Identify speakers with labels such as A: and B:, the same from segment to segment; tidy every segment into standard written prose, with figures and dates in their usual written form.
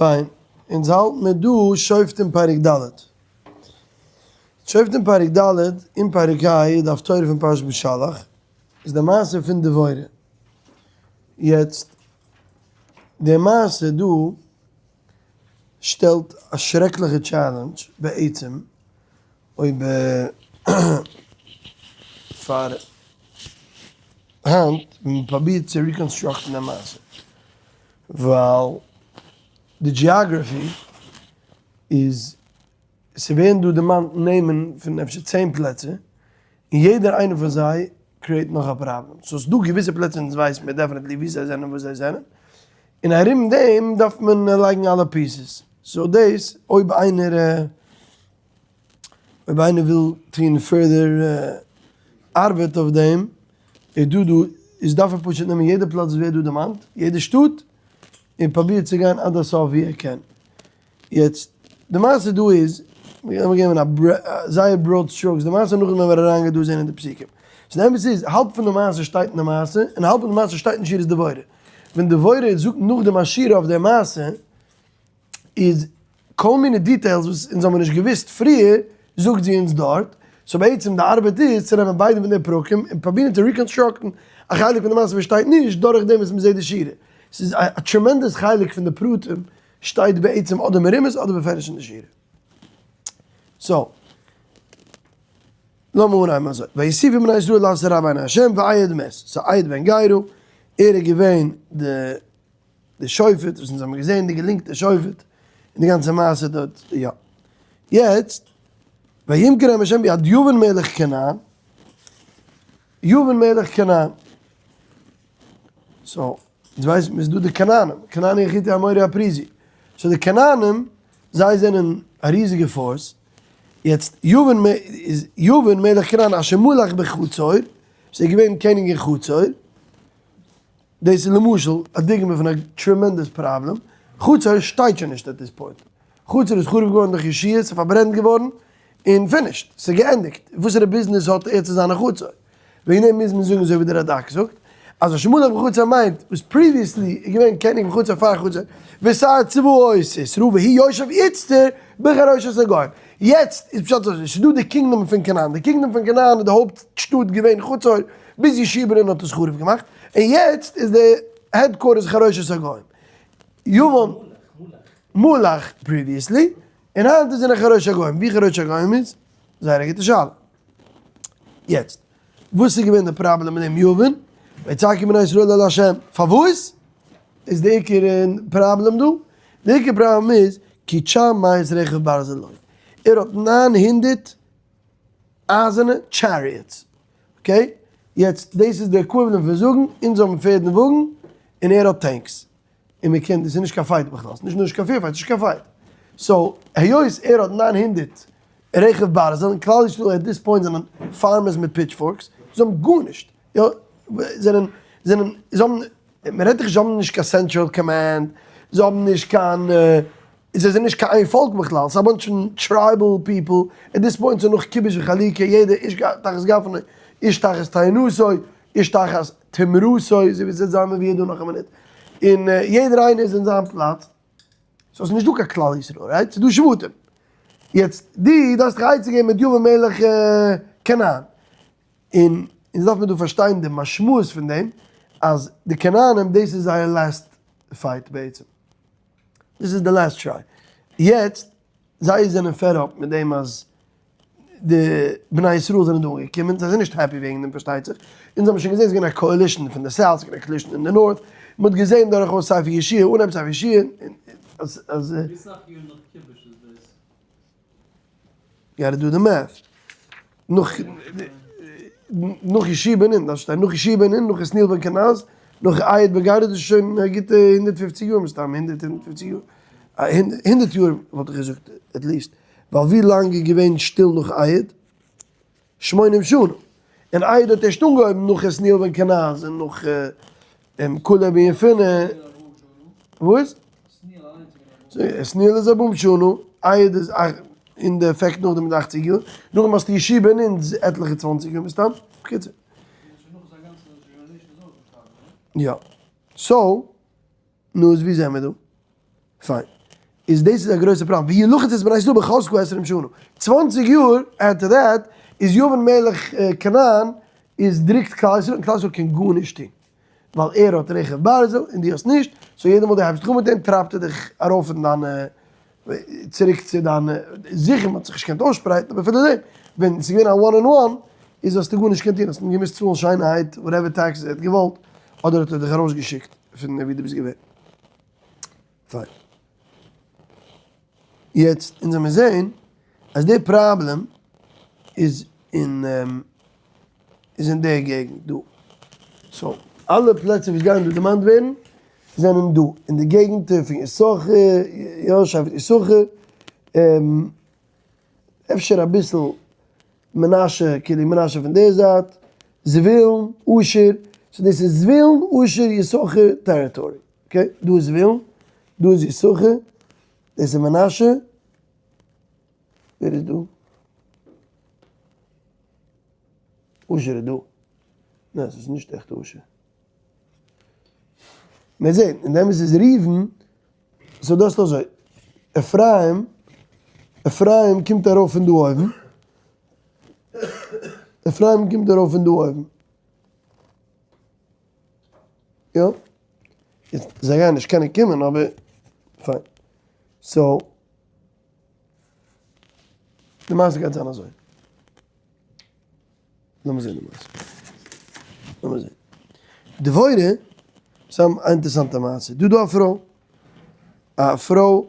A: פיין, אונז האלט מיר דא שופטים פרק ד'. שופטים פרק ד' אין פרק ה' איז די הפטורה פון פרשת בשלח, איז די מעשה פון דבורה. יעצט, די מעשה דא שטעלט א שרעקליכע challenge בעצם, אויב פאר היינט ווען מען פרובירט צו reconstruct ן די מעשה. ווייל די geography איז, ס'ווערן דא דערמאנט נעמען פון אפשר 10 פלעצער, און יעדער איינער פון זיי create נאך א פראבלעם. so ס'דא געוויסע פלעצער אונז ווייסן מיר definitely וואו זיי זענען און וואס זיי זענען, און ארום דעם דארף מען לייגן אלע pieces. so דאס אויב איינער אויב איינער וויל טון further ארבעט אויף דעם, איז דא דא, איז דארף ער פשוט נעמען יעדע פלאץ וואס ווערט דא דערמאנט, יעדע שטאט, און פרובירט צו גיין עד הסוף ווי ער קען. יעצט, די מעשה דא איז, לאמיר געבן א זייער broad strokes די מעשה, נאכדעם וועלן מיר אריינגיין דא זען אין די פסוקים. so די אמת איז, האלב פון די מעשה שטייט אין די מעשה, און האלב פון די מעשה שטייט אין שירת דבורה. ווען דבורה זאגט נאכדעם א שירה אויף די מעשה, איז כל מיני details וואס אונז האבן נישט געוואוסט פריער, זאגט זי אונז דארט, so בעצם די ארבעט איז צו נעמען ביידע פון די פרקים און פרובירן צו reconstruct ן א חלק פון די מעשה וואס שטייט נישט דורך דעם וואס מ'זעט די שירה. ס'איז א tremendous חלק פון די פרטים שטייט בעצם אדער מרומז אדער בפירוש אין די שירה. so, לאמיר אנהייבן אזוי, ויאספו בני ישראל לעשות רע בעיני ה' ואהוד מת, so אהוד בן גרא, ער איז געווען די די שופט וואס אונז האבן געזען די געלינקטע שופט און די גאנצע מעשה דארט יא יעצט וימכרם השם ביד יבין מלך כנען יבין מלך כנען so אונז ווייסן מיר איז דא די כנענים כנעני החתי האמורי הפריזי so די כנענים זיי זענען א ריזיגע force יעצט יבין איז יבין מלך כנען אשר מלך בחצור ס'איז געווען קעניג אין חצור. דאס איז למשל א דוגמא פון א tremendous פראבלעם, חצור שטייט שוין נישט at this point, חצור איז חרוב געווארן דורך יהושע, ס'איז פארברענט געווארן, און finished, ס'איז געענדיגט, וואסערע ביזנעס האט ער צו זיין א חצור? וועגן דעם מוז מען זאגן אזוי ווי דער רד"ק זאגט, אז אשר מלך בחצור מיינט וואס previously איז געווען קעניג פון חצור פאר חצור, ושר צבאות ישראל והוא יושב איצטער בחרושת הגוים. יעצט איז פשט אזוי, ס'איז דא די kingdom פון כנען, די kingdom פון כנען איז די הויפט שטאט געווען חצור, ביז יהושע בן נון האט עס חרוב געמאכט, און יעצט איז די headquarters חרושת הגוים. יוון מלך previously, און היינט איז אין חרושת הגוים, ווי חרושת הגוים איז? זייער א גוטע שאלה. יעצט, וואס איז געווען די פראבלעם מיט דעם יוון? ויצעקו בני ישראל אל ה', פארוואס איז די עיקר פראבלעם דא? די עיקר פראבלעם איז כי תשע מאות רכב ברזל לו, ער האט 900 אייזערנע chariots, okay? יעצט דאס איז די equivalent פון זאגן אונז האבן פערד און וואגן און ער האט tanks, און מען קען, דאס איז נישט קיין fight בכלל, ס'איז נישט נאר נישט קיין fair fight, ס'איז נישט קיין fight. so היות ער האט 900 רכב ברזל און כלל ישראל at this point זענען farmers מיט pitchforks, זיי האבן גארנישט, יא, זענען, זענען, זיי האבן, מען רעדט דאך נישט זיי האבן נישט קיין central command, זיי האבן נישט קיין, זיי זענען נישט קיין איין פאלק בכלל, ס'איז א bunch פון tribal people, at this point ס'איז נאך כיבוש וחלוקה, יעדער איש תחת גפנו, איש תחת תאנתו, איש תחת תמרתו, אזוי ווי ס'וועט זיין מבואר דא נאך א מינוט, און יעדער איינער איז אין זיין פלאץ, so ס'איז נישט דא קיין כלל ישראל, right? ס'איז דא שבטים. יעצט דו דארפסט דיך עצה געבן מיט יבין מלך כנען, און אונז דארף מען דא פארשטיין די משמעות פון דעם, אז די כנענים דאס איז זייער last fight בעצם. דאס איז די last try. יעצט, זיי זענען fed up מיט דעם אז די בני ישראל זענען דא אנגעקומען, זיי זענען נישט happy וועגן דעם פארשטייט זיך. אונז האבן שוין געזען ס'איז געווען א coalition פון די south, ס'איז געווען א coalition אין די north, מ'האט געזען דורכאויס ספר יהושע, אנהייב ספר יהושע, אז אז.
B: ווי סאך יאר נאך כיבוש איז דאס?
A: Gotta do the math. נאך נאך יהושע בן נון, דארף שטיין נאך יהושע בן נון, נאך עתניאל בן קנז, נאך אהוד בן גרא, דאס איז שוין א גוטע 150 יאר מסתם, 100, 150 יאר, 100 יאר וואלט איך געזאגט at least, ווייל ווי לאנג איז געווען שטיל נאך אהוד? שמונים שנה. און אהוד האט ערשט אנגעהויבן נאך עתניאל בן קנז און נאך כלב בן יפונה. וואס? עתניאל איז ארבעים שנה, אהוד איז אין די effect נאכדעם מיט 80 יאר, נאכדעם האסטו יהושע בן נון עטליכע צוואנציג יאר מסתם, בקיצור. יא. so, נו איז ווי זעמער דא? פיין. איז דאס איז א גרויסע פראבלעם, והוא לחץ את בני ישראל בחזקה עשרים שנה, 20 יאר after that איז יבן מלך כנען איז דריקט כלל ישראל און כלל ישראל קען גארנישט טון, ווייל ער האט רכב ברזל און דו האסט נישט, so יעדע מאל דו הייבסט דיך אן מיט אים טרייבט ער דיך ארויף אין דיינע, צוריק צו דיינע, זיכער מען האט זיך נישט געקענט אויסשפרייטן אבער אפילו דעם, ווען ס'איז געווען א one on one איז האסטו גארנישט געקענט טון, האסט אים געמוזט צאלן שיינערהייט whatever taxes ער האט געוואלט, אדער האט ער דיך ארויסגעשיקט פון ווי דו ביסט געווען. פיין. יעצט אונז וועמיר זעהן אז די פראבלעם איז אין איז אין די געגנט דא. so אלע פלעצער וואס גייען דא דערמאנט ווערן זענען דא אין די געגנטער פון יששכר, יא שבט יששכר, אפשר אביסל מנשה, כאילו מנשה פון די זייט, זבולון, אשר, so דאס איז זבולון, אשר, יששכר territory. Okay, דא איז זבולון, דא איז יששכר, דאס איז מנשה, ווער איז דא? אשר איז דא. ניין, ס'איז נישט עכט אשר. מיר זעהן, אין דעם איז עס ראובן, so דאס איז אזוי, אפרים, אפרים קומט ארויף פון דא אויבן, אפרים קומט ארויף פון דא אויבן. יא, יעצט זיי גייען נישט קענען קומען אבער פיין. so, די מעשה גייט זיין אזוי. לאמיר זען די מעשה. לאמיר זען. דבורה, ס'איז א אינטערעסאנטע מעשה. דא דא א פרוי, א פרוי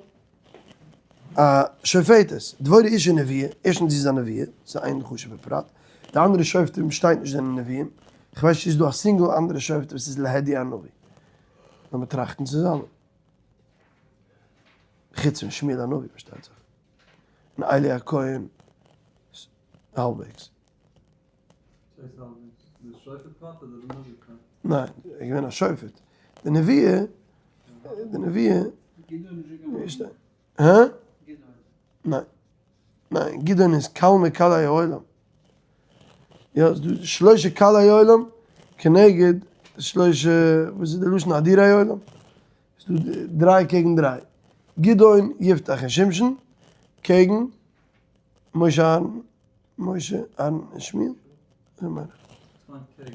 A: א שופטת, דבורה אשה נביאה, ערשטנס זי איז א נביאה, ס'איז איין חשוב'ע פרט, די אנדערע שופטים שטייט נישט זענען נביאים, כ'ווייס נישט צו ס'איז דא א single אנדערע שופט וואס איז להדיא א נביא. לאמיר טראכטן צוזאמען. חוץ פון שמואל הנביא פארשטייט זיך. און עלי הכהן האלבוועגס. ניין, ער איז געווען א שופט. די נביאה, די נביאה, הא? ניין. ניין, גדעון איז קל מקלי העולם. יא, ס'איז דא שלושה קלי עולם כנגד שלושה, וואס איז די לשון אדירי עולם? ס'איז דא דריי קעגן דריי. גדעון, יפתח און שמשון קעגן משה אהרן, משה אהרן און שמואל. אזוי מיין איך.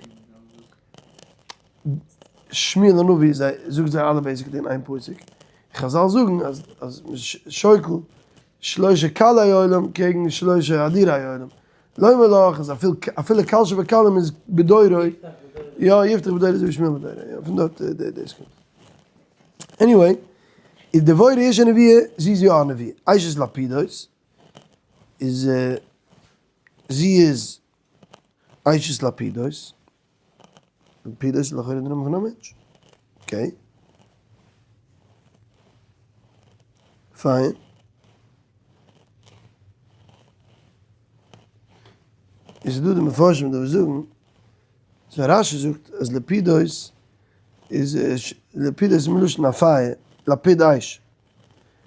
A: שמואל הנביא זיי זאגט זיי אלע basically אין איין פסוק. חזל זאגן אז אז מ'איז שוקל שלושה קלי עולם קעגן שלושה אדירי עולם. לומר לך אז אפילו אפילו קל שבקלים איז בדורו, יא יפתח בדורו אזוי ווי שמואל בדורו, יא פון דארט דאס קומט. Anyway, איז דבורה אשה נביאה, זי איז יא א נביאה. אשת לפידות איז זי איז אשת לפידות, לפידות איז לכאורה די נאמען פון א מענטש, okay. פיין. איז דא די מפרשים דא וואס זאגן, so רשי זאגט אז לפידות איז לפידות איז מלשון א פייער, לפיד אש.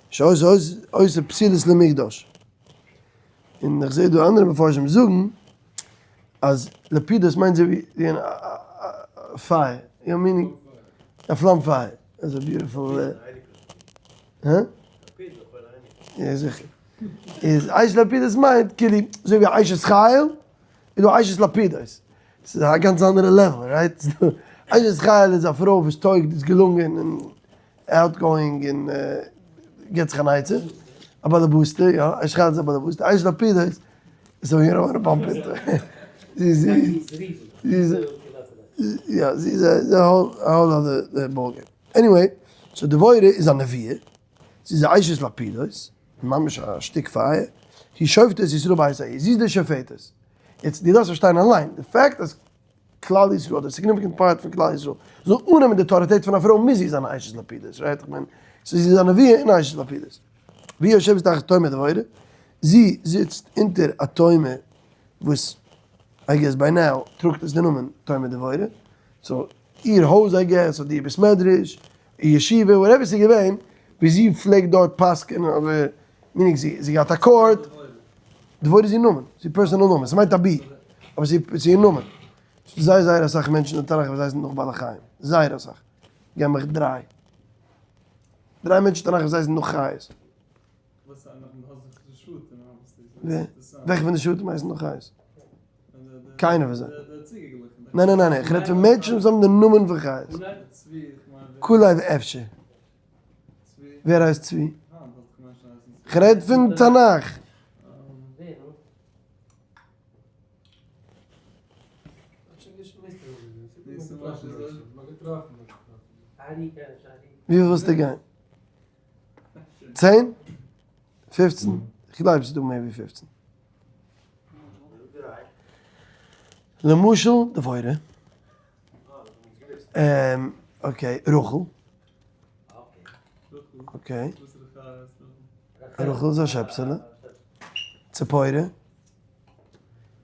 A: שעושה פתילות למקדש. און איך זעה דא אנדערע מפרשים זאגן אז לפידות מיינט אזוי ווי א פייער, יא meaning א פלאם פייער, איז א beautiful. הא? יא זיכער. איז אשת לפידות מיינט כאילו אזוי ווי אשת חיל איז דא אשת לפידות. ס'איז א גאנץ אנדערע level, right? אשת חיל איז א פרוי וואס טויגט, איז געלונגען און outgoing און גיבט זיך אן עצה, א באלעבאסטע, יא, אשת חיל איז א באלעבאסטע, אשת לפידות איז א יו דאנט וואנט טו bump into, זי איז זי איז יא זי איז א whole other ball game. Anyway, so דבורה איז א נביאה, זי איז א אשת לפידות, ממש א שטיק פייער, היא שופטת ישראל בעת ההיא, זי איז די שופטת. יעצט דו דארפסט פארשטיין אליין, די fact אז כלל ישראל אדער significant part פון כלל ישראל זאל אננעמען די אויטאריטעט פון א פרוי מוז זי זיין א אשת לפידות, right? איך מיין, so זי איז א נביאה און אשת לפידות. והיא יושבת תחת תומר דבורה, זי זיצט אונטער א תומר וואס I guess by now טראגט עס די נאמען תומר דבורה, so איר הויז I guess אדער איר בית מדרש, איר ישיבה, whatever ס'איז געווען, ווי זי פלעגט דארט פסק'ענען אדער meaning זי האט געהאט א court, דבורה איז איר נאמען, ס'איז personal נאמען, ס'מיינט אבי, אבער ס'איז איר נאמען. ס'דא זייער זייער אסאך מענטשן אין תנך וואס הייסן נאך בעלי חיים, זייער אסאך. געב מיך דריי. דריי מענטשן אין תנך וואס הייסן נאך חיות. וועלכע פון די שבטים הייסן נאך חיות? קיינער פון זיי. ניין ניין ניין, איך רעד פון מענטשן וואס האבן די נאמען פון חיות. כלב אפשר. ווער הייסט צבי? איך רעד פון תנך. ווי ווילסטו גיין? 10? 15? איך גלייב ס'איז דא מער ווי 15. למשל דבורה. Okay, רחל. Okay. רחל איז א שעפסעלע. ציפורה.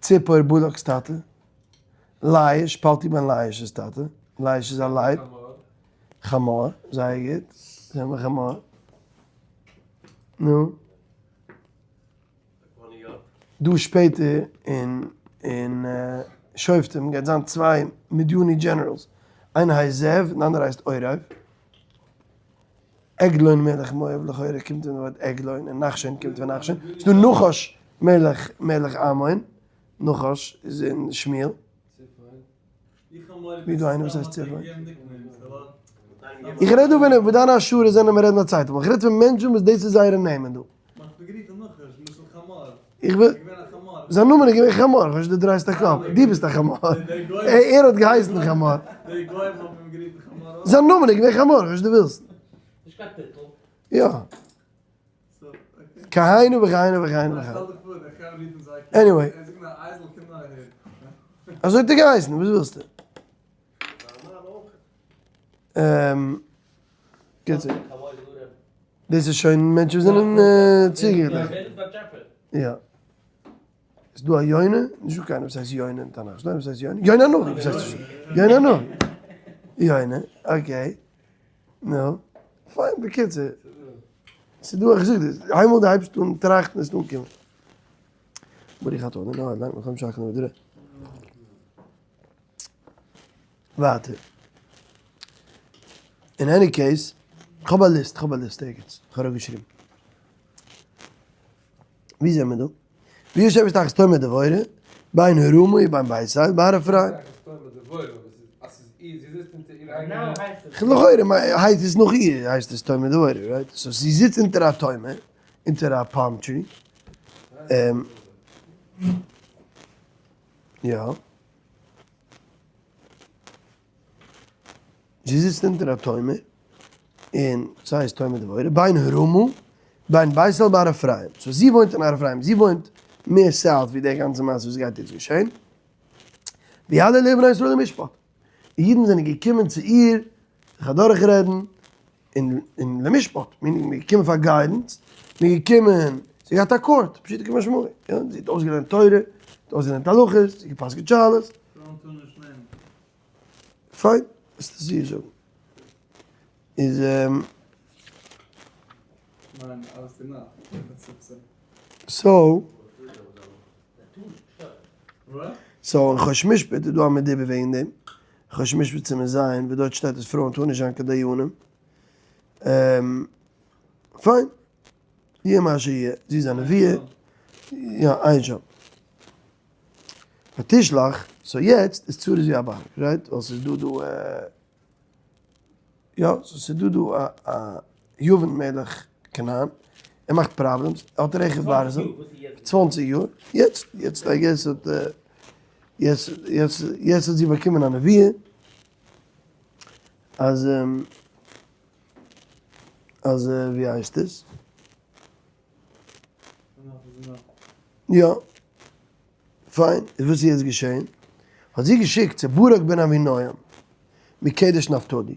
A: ציפור בלק'ס טאטע. לייש, פלטי בן לייש'ס טאטע. לייש איז א לייב. חמור, זייער גוט. זעהן מיר חמור. נו. דא שפעטער אין אין שופטים גייט זיין צוויי מדיני generals, איינער הייסט זאב און די אנדערע הייסט עורב. עגלון מלך מואב לכאורה קומט פון די ווארט עגלון און נחשון קומט פון נחשון. ס'דא נחש מלך מלך עמון, נחש איז אין שמואל. ווי דא איינער וואס הייסט ציפור? איך רעד דא ווען דיינע השערות זענען מיר רעדן א צייטונג, איך רעד פון מענטשן וואס דאס איז זייערע נעמען דא. איך וויל, זיין נאמען איז געווען חמור, איך ווייס נישט דו דרייסט א קאפ, דו ביסט א חמור, ער האט געהייסן חמור. זיין נאמען איז געווען חמור, איך ווייס נישט דו ווילסט. יא. כהנה וכהנה וכהנה וכהנה. Anyway. אזוי האט ער געהייסן, וואס ווילסטו? קיצור. דאס איז שוין מענטשן וואס זענען צוגעגליכן. יא. איז דא א יונה? נישטא קיינער וואס הייסט יונה אין תנך. איז דא איינער וואס הייסט יונה? יונה הנביא וואס הייסט נישט יונה הנביא. יונה, okay. נו. פיין, בקיצור. ס'איז דא, איך זאג דיר, איינמאל דו הייבסט אן טראכטן וועסטו אנקומען. ברוך אתה ה' אלוהינו מלך העולם שהכל נהיה בדברו. ווייטער. In any case, כ'האב א list, כ'האב א list ערגעץ, כ'האב אראפגעשריבן. ווי זעמער דא? ווי יושבת תחת תומר דבורה, בין הרמה ובין בית אל בהר אפרים. לכאורה הייסט עס נאך איר הייסט עס תומר דבורה, right? So זי זיצט אונטער א תומר, אונטער א palm tree. יא. זי זיצט אונטער א תומר, און ס'הייסט תומר דבורה, בין הרמה, בין בית אל בהר אפרים. So זי וואוינט אין הר אפרים, זי וואוינט מער south ווי די גאנצע מעשה וואס גייט יעצט געשען. ויעלו אליה בני ישראל למשפט. די אידן זענען געקומען צו איר זיך אדורכרעדן, און און למשפט, meaning מ'איז געקומען פאר guidance, מ'איז געקומען, זי האט געהאט א court, פשוטו כמשמעו, יא, זי האט אויסגעלערנט תורה, זי האט אויסגעלערנט הלכות, זי האט גע'פסק'עט שאלות. פיין, וועסטו זי זאגן. איז. So. So אין חושן משפט איז דא א מדובר וועגן דעם, חושן משפט סימן ז', ווי דארט שטייט אז פרויען טארן נישט זיין קיין דיינים. פיין, יהיה מה שיהיה, זי איז א נביאה, יא, עיין שם. ותשלח, so יעצט איז צרות ווי א בארג, right? ווייל ס'איז דא דא יא, so ס'איז דא דא א יוון מלך כנען, ער מאכט problems, ער האט רכב ברזל, 20 יאר, יעצט, יעצט I guess האט יעצט, יעצט, יעצט האט זי באקומען א נבואה, אז אז ווי הייסט עס? יא. פיין, איז וואס איז יעצט געשען? האט זי געשיקט צו ברק בן אבינועם מקדש נפתלי,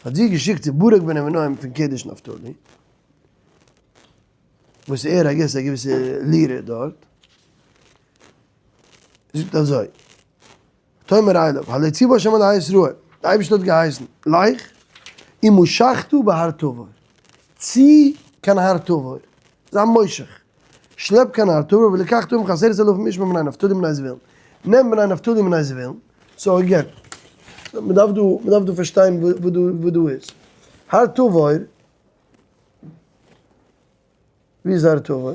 A: האט זי געשיקט צו ברק בן אבינועם פון קדש נפתלי, וואס ער I guess א געוויסע leader דארט, זאגט אזוי, ותאמר אליו, הלא צוה השם אלהי ישראל, די אייבערשטער האט געהייסן, לך ומשכת בהר תבור, צי קיין הר תבור, זיי מושך, שלעפ קיין הר תבור ולקחת עמך 10,000 איש מבני נפתלי ובני זבולון, נעם בני נפתלי ובני זבולון, so again, מען דארף דא, מען דארף דא פארשטיין וואס דא איז, הר תבור. ווי איז הר תבור?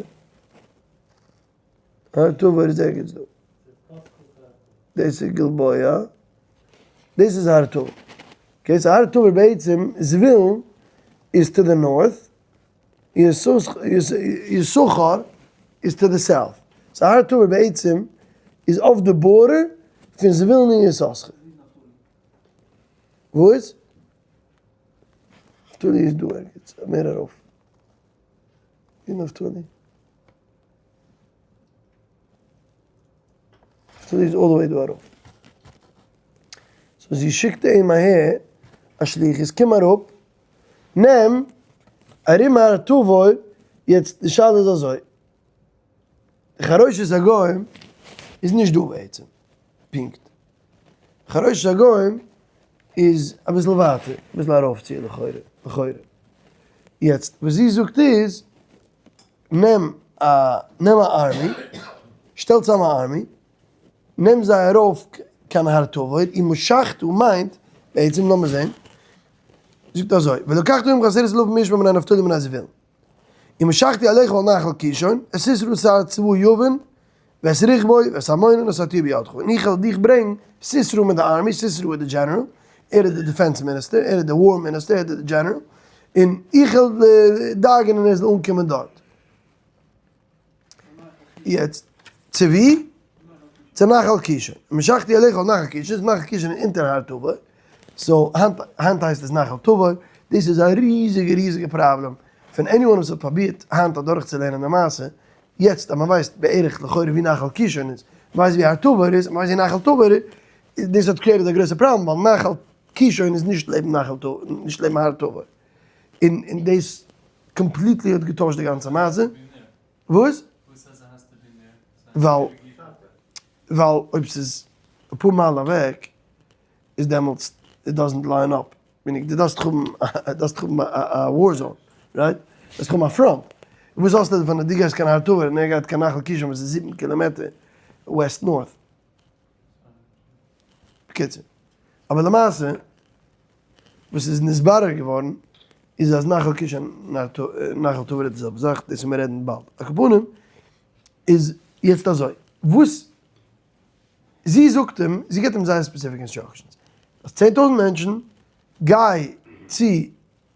A: הר תבור איז ערגעץ דא. דאס איז גלבוע. דאס איז הר תבור. okay, so הר תבור בעצם, זבולון איז to the north, יששכר איז to the south. So הר תבור בעצם איז אויף די border פון זבולון און יששכר. וואס? נפתלי איז דא ערגעץ, מער ארויף. ווי נפתלי? נפתלי איז all the way דא ארויף. so זי שיקט אים אהער א שליחות, קום אראפ, נעם ארום הר תבור, יעצט די שאלה איז אזוי, חרושת הגוים איז נישט דא בעצם, פונקט. חרושת הגוים איז אביסל ווייטער, אביסל ארויפצו לכאורה, לכאורה. יעצט וואס זי זאגט איז, נעם א, נעם א army, שטעל צאם א army, נעם זיי ארויף קיין הר תבור, ומשחת מיינט, בעצם לאמיר זען, זאגט אזוי, ולקחת עמך עשרת אלפים איש מבני נפתלי ובני זבולון. ומשחתי אליך אל נחל קישון, את סיסרא שר צבא יבין, ואת רכבו, ואת המונו נתתיו בידך, און איך וועל דיך ברענגן סיסרא מיט די army, סיסרא איז די general, ער איז די defense minister, ער איז די war minister, ער איז די general, און איך וועל דאגה'נען ער זאל אנקומען דארט. יעצט, צו ווי? צו נחל קישון. ומשחתי אליך אל נחל קישון, איז נחל קישון אונטער הר תבור, so היינט היינט הייסט עס נחל תבור, דאס איז א ריזיגע ריזיגע פראבלעם פון anyone וואס האט פרובירט היינט אדורכצולערנען די מעשה, יעצט אז מען ווייסט בערך לכאורה ווי נחל קישון איז, מען ווייסט ווי הר תבור איז, מען ווייסט ווי נחל תבור איז, דאס האט created א גרויסע פראבלעם ווייל נחל קישון איז נישט לעבן נחל תבור, נישט לעבן הר תבור, און און דאס completely האט געטוישט די גאנצע מעשה. וואס? ווייל ווייל אויב ס'איז אפאר מייל אוועק איז דעמאלטס it doesn't line up, meaning דו דארפסט האבן דארפסט האבן א war zone, right? דארפסט האבן א front, וואס האסטו דערפון אז דו גייסט קיין הר תבור און ער גייט קיין נחל קישון וואס איז 7 קילאמעטער west north? בקיצור, אבער למעשה וואס איז נתברר געווארן איז אז נחל קישון און נחל תבור איז די זעלבע זאך, דאס וועלן מיר רעדן באלד. על כל פנים איז יעצט אזוי, וואס זי זאגט אים, זי גיבט אים זייער specific instructions, אז 10,000 מענטשן גיי צו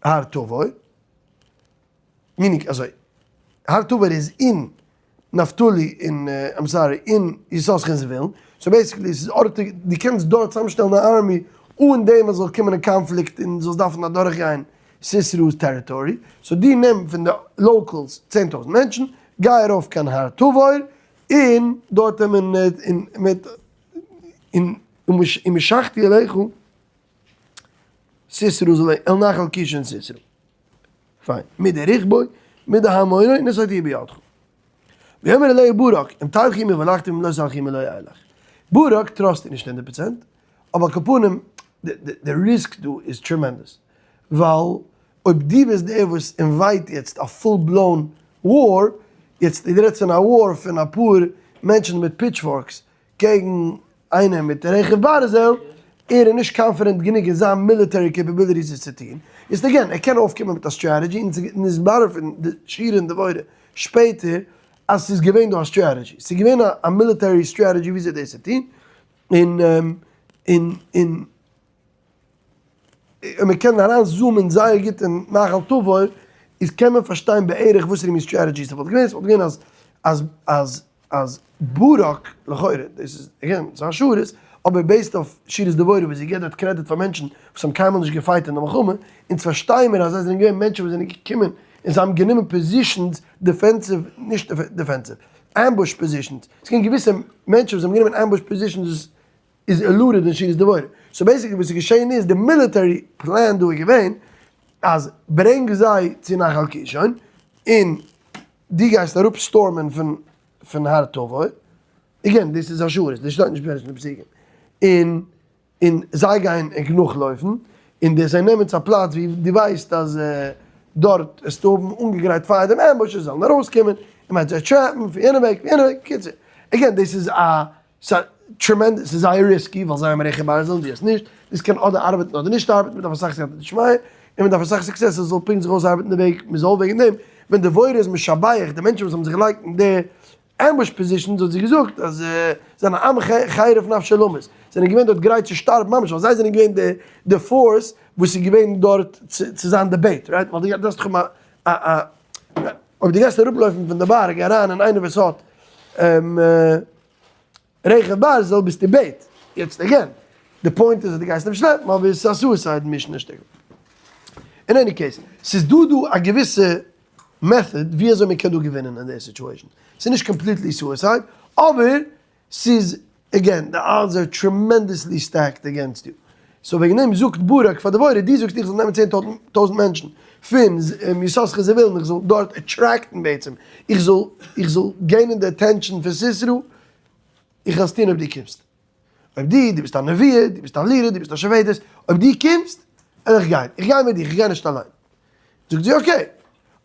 A: הר תבור, meaning אזוי, הר תבור איז אין נפתלי אין, I'm sorry, אין יששכר און זבולון, so basically עס איז ארטיג, דו קענסט דארט צוזאמשטעלן א army אן דעם אז עס זאל קומען אין קאנפליקט און זאלסט דארפן אדורכגיין סיסרא'ס territory, so דו נעם פון די locals 10,000 מענטשן, גיי ארויף קיין הר תבור, און דארט און מיט און ומשחתי אליך סיסרא זאל אל נחל קישון סיסרא. פיין. מיט די רכבו, מיט די המונו, נתתיו בידך. ויאמר אליה ברק, אם תלכי עמי והלכתי ואם לא תלכי עמי לא אלך. ברק trust איר נישט 100%, אבער על כל פנים, די risk דא איז tremendous. ווייל אויב דו ביסט דער וואס invite יעצט א full blown war, יעצט דו רעדסט פון א war פון אפאר מענטשן מיט pitchforks קעגן איינער מיט רכב ברזל, ער איז נישט confident גענוג אין זיין military capabilities עס צו טון, יעצט again, ער קען אויפקומען מיט א strategy, און ס'איז נתברר פון די שירה און דבורה שפעטער אז ס'איז געווען דא א strategy, ס'איז געווען א military strategy וויאזוי דאס צו טון, און און און און מען קען אריין zoom ען זייער גוט אין נחל תבור, איז קען מען פארשטיין בערך וואסערע מין strategy ס'וואלט געווען, ס'וואלט געווען אז אז אז אז ברק, לכאורה, דאס איז again, ס'איז השערות, אבער based אויף שירת דבורה וואס זי געבט דארט credit פאר מענטשן וואס האבן קיינמאל נישט גע fight אין די מלחמה, אונז פארשטייען מיר אז זיי זענען געווען מענטשן וואס זענען געקומען און זיי האבן גענומען positions, defensive, נישט defensive, ambush positions, ס'געווען געוויסע מענטשן וואס האבן גענומען ambush positions וואס איז alluded אין שירת דבורה. so basically וואס איז געשען איז, די military plan דא איז געווען אז ברענג זיי צו נחל קישון און דו גייסט אראפ storm ען פון פון הר תבור, again דאס איז השערות, דאס שטייט נישט בפירוש אין די פסוקים, און און זיי גייען ענק נאכלויפן, און די זיי נעמען צו א פלאץ ווי דו ווייסט אז דארט וועסטו האבן אנגעגרייט פאר דעם ambush זיי זאלן ארויסקומען, און מ'וועט זיי trap ן פון יענע וועג פון יענע וועג, קיצור, again דאס איז א ס'איז tremendous, ס'איז זייער risky ווייל זיי האבן רכב ברזל און דו האסט נישט, דאס קען אדער ארבעטן אדער נישט ארבעטן, מ'דארף אסאך סייעתא דשמיא. מען דארף אסאך success עס זאל פונקט זיך אויסארבעטן די וועג מען זאל וועגן דעם ווען דבורה איז משבח די מענטשן וואס האבן זיך געלייגט אין די ambush positions האט זי געזאגט אז זיי זענען עם חרף נפשו למות, זענען געווען דארט גרייט צו שטארבן ממש ווייל זיי זענען געווען די די force וואס איז געווען דארט צו זיין די bait, right? ווייל דו דארפסט דאך האבן א א אויב דו גייסט אראפלויפן פון די בארג אריין אין איינער וואס האט רכב ברזל ביסטו bait. יעצט again, די point איז אז דו גייסט אים שלעפן אבער עס איז א suicide mission א שטיקל. אין any case, ס'איז דא דא א געוויסע method ווי אזוי מען קען דא געווינען אין די situation. ס'איז נישט completely suicide, אבער ס'איז again, די odds are tremendously stacked against you. So וועגן דעם זאגט ברק פאר דבורה, דו זאגסט איך זאל נעמען 10,000 מענטשן פון יששכר זבולון, איך זאל דארט attract ן בעצם, איך זאל איך זאל gain ען די attention פון סיסרא, איך וועל עס טון אויב דו קומסט. אויב דו, דו ביסט א נביא, דו ביסט א leader, דו ביסט א שבטת, אויב דו קומסט, וועל איך גיין. איך גיי מיט דיך, איך גיי נישט אליין. זאגט זי, okay,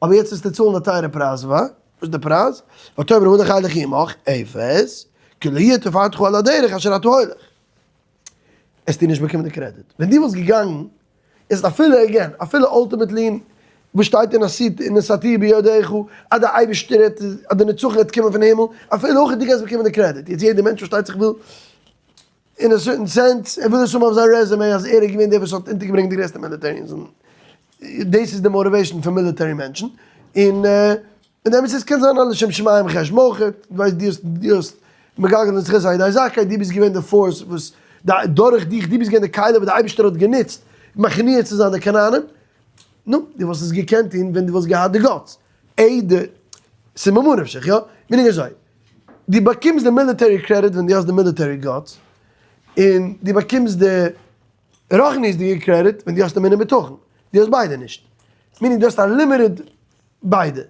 A: אבער יעצט וועסטו צאלן א טייערע פרייז, ווא? וואס איז די פרייז? ותאמר הלך אלך עמך, אפס, כי לא יהיה תפארתך על הדרך אשר אתה הולך. וועסטו נישט באקומען די קרעדיט. ווען דו וואלסט געגאנגען, איז אפילו again, אפילו ultimately, וואס שטייט אין עשית אין נשאתי בידך, אז דער אייבערשטער האט, אז די נצחון וועט קומען פון הימל, אפילו אויך דו גייסט באקומען די קרעדיט. יעצט יעדער מענטש פארשטייט זיך וויל, אין א certain sense, ער וויל עס האבן אויף זיין resume אז ער איז געווען דער וואס האט אונטערגעברענגט די גרעסטע מיליטער, און דאס איז די motivation פון military מענטשן, און און די אמת איז קען זיין א לשם שמים חשבון אויך, דו ווייסט דו האסט דו האסט מגלגל את זכות על ידי זכאי, דו ביסט געווען די force וואס דורך דיך, דו ביסט געווען די כלי וואס די אייבערשטער האט גענוצט מכניע צו זיין די כנענים, נו, דו וואלסט עס געקענט טון ווען דו וואלסט געהאט די guts, איי די, ס'איז ממה נפשך, יא? meaning אזוי, דו באקומסט די military credit ווען דו האסט די military guts, און דו באקומסט די רוחניות'דיגע קרעדיט ווען דו האסט אמונה בטחון, דו האסט ביידע נישט, meaning דו האסט א limited ביידע. Right?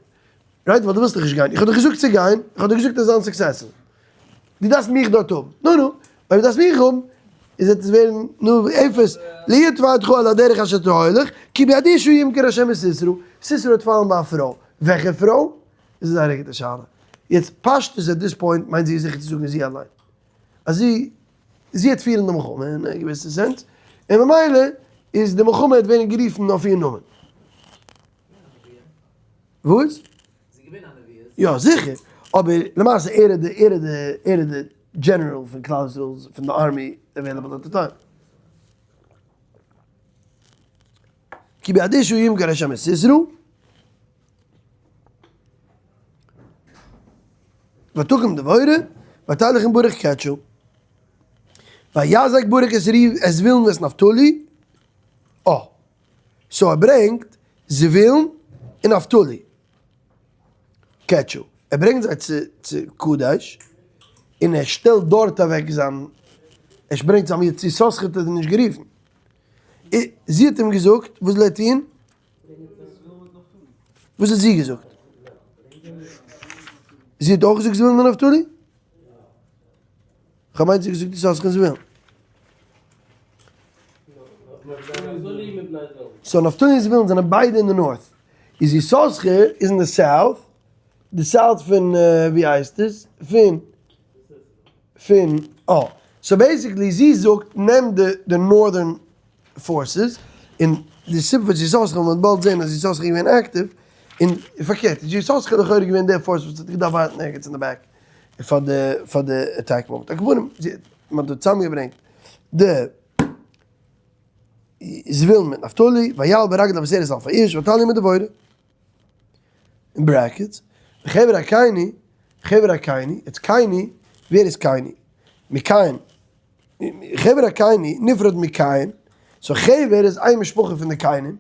A: ווייל דו ווילסט דאך נישט גיין. איך האב דיך געזאגט צו גיין, איך האב דיר געזאגט עס זיין successful. דו דארפסט מיך דארט האבן. נו נו, אויב דו דארפסט מיך האבן, איז וועט עס ווערן, נו, אפס, לא יהיה תפארתך על הדרך אשר אתה הולך, כי ביד אשה ימכר השם את סיסרא. סיסרא וועט פאלן ביי א פרוי. וועלכע פרוי? דאס איז זייער א גוטע שאלה. יעצט, פשטות at this point מיינט זי זיכער צו זאגן זי אליין. אז זי, זי וועט פירן די מלחמה אין א געוויסע sense, און ממילא איז די מלחמה וועט ווערן גערופן אויף איר נאמען. וואס?
B: זי איז געווען א נביאה.
A: יא זיכער, אבער למעשה ער איז די ער איז די ער איז די general פון כלל ישראל פון די army available at the time. כי ביד אשה ימכר השם את סיסרא. ותקם דבורה ותלך עם ברק קדשה. ויזעק ברק את זבולון ואת נפתלי. אה. So ער ברענגט זבולון און נפתלי קדשה, ער ברענגט זיי צו צו קדש, און ער שטעלט דארט אוועק זיין, ער ברענגט זיי מיר צו יששכר האט ער נישט גערופן, זי האט אים געזאגט וואס זאל ער טון? וואס האט זי געזאגט? זי האט אויך געזאגט זבולון און נפתלי? כ'מיין זי האט געזאגט יששכר און זבולון. So נפתלי און זבולון זענען ביידע אין די north. איז יששכר איז אין די south, די south פון ווי הייסט עס? פון פון אה. So basically זי זאגט נעם די די northern forces, און די סיבה פארוואס יששכר, מ'וועט באלד זען אז יששכר איז געווען active, און פארקערט איז יששכר לכאורה געווען די force וואס האט געדארפט ווארטן ערגעץ אין די back פאר די פאר די attack moment. על כל פנים, מ'האט דא צוזאמגעברענגט די זבולון מיט נפתלי, ויעל ברגליו עשרת אלפי איש, ותעל עמו דבורה. אין brackets, וחבר הקיני, חבר הקיני, יעצט קיני, ווער איז קיני? מקין. חבר הקיני, נפרד מקין, so חבר איז איין משפחה פון די קינים,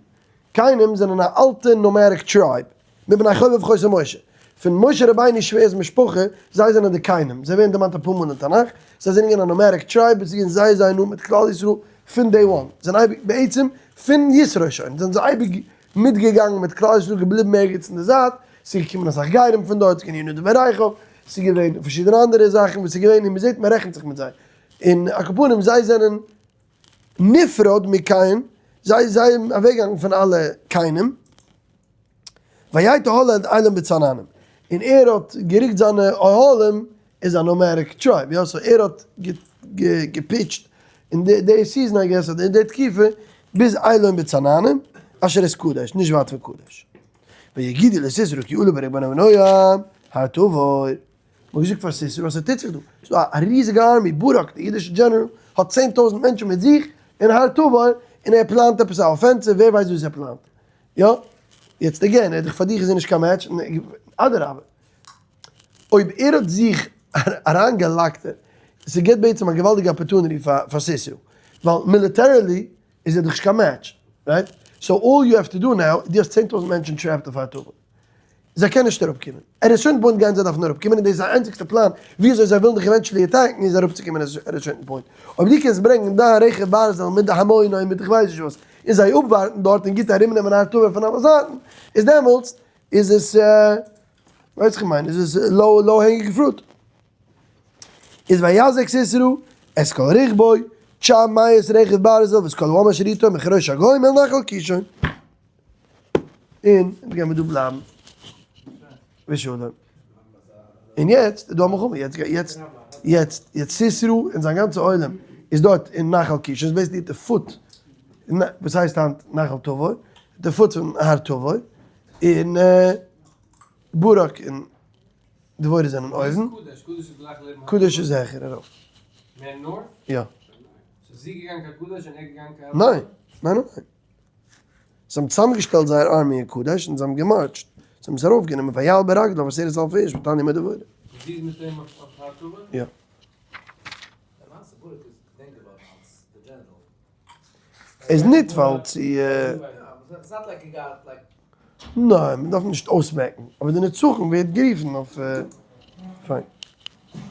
A: קינים זענען א אלטע nomadic tribe, מבני חובב חותן משה, פון משה רבינו שווער'ס משפחה, זיי זענען די קינים, זיי ווערן דערמאנט אפאר מאל אין תנך, זיי זענען געווען א nomadic tribe, זיי זענען זייער זייער נאנט מיט כלל ישראל פון day one, זענען אייביג, בעצם פון יתרו שוין, זענען זיי אייביג מיטגעגאנגען מיט כלל ישראל, געבליבן ערגעץ אין די זייט, ס'איז געקומען אסאך גרים פון דארט, ס'איז געווען יונדב און רחב, ס'איז געווען פארשידענע אנדערע זאכן וואס איז געווען און מ'זעט מ'רעכנט זיך מיט זיי, און על כל פנים זיי זענען נפרד מקין, זיי זיי זענען אוועקגעגאנגען פון אלע קינים, ויט אהלה אל אלון בצננים, און ער האט גערוקט זיינע אהלים, איז א nomadic tribe, יא, so ער האט געפיטשט אין די season I guess, אדער אין די תקופה, ביז אלון בצננים. אשר את קדש, נישט ווייט פון קדש. ויגידו לסיסרא כי עלה ברק בן אבינועם הר תבור. מ'האט געזאגט פאר סיסרא אז ס'טוט זיך דא, ס'איז דא א ריזיגע army, ברק די אידישע דזשענעראל האט 10,000 מענטשן מיט זיך אין הר תבור, און ער פלאנט עפעס א offensive, ווער ווייסט וואס ער פלאנט. יא, יעצט again, ער איז דאך פאר דיך איז ער נישט קיין match, אדרבה, אויב ער האט זיך אריינגעלאקט, ס'געבט בעצם א געוואלדיגע opportunity פאר סיסרא, ווייל militarily איז ער דאך נישט קיין match, right? So all you have to do now, דו האסט 10,000 מענטשן trapped אויף הר תבור. זיי קענען נישט אראפקומען. At a certain point גייען זיי דארפן אראפקומען און דאס איז זייער איינציגסטע פלאן וויאזוי זיי ווילן דיך eventually attack ן איז אראפצוקומען at a certain point. אויב דו קענסט ברענגן דיין רכב ברזל מיט די המון און מיט איך ווייס נישט וואס און זיי אפווארטן דארט און גוט ארומנעמען הר תבור פון אלע זייטן איז דעמאלטס איז עס ווייס איך מיין איז עס low hanging fruit. איז ויזעק סיסרא את כל רכבו 900 רכב ברזל ואת כל העם אשר איתו מחרוש הגוים אל נחל קישון. און אונז גיימיר דא בלייבן בשלום. און יעצט איז דא א מלחמה, יעצט יעצט יעצט יעצט סיסרא און זיין גאנצע עולם איז דארט אין נחל קישון, איז basically די foot, וואס הייסט היינט נחל תבור, די foot פון הר תבור, און ברק און דבורה זענען אויבן. קדש איז העכער ארויף. יא. ניין, ניין ניין. זיי האבן צוזאמגעשטעלט זייער army אין קדש און זיי האבן געמארטשט, זיי האבן עס ארויפגענומען ויעל ברגליו 10,000 איש ותען עמו דבורה.
C: זי איז מיט אים אויף הר תבור?
A: יא.
B: למעשה ברק איז געדענקט געווארן אלס די דזשענעראל.
A: איז ניט ווייל צו. ניין, מען דארף נישט אויסמעקן, אבער די נצחון ווערט גערופן אויף.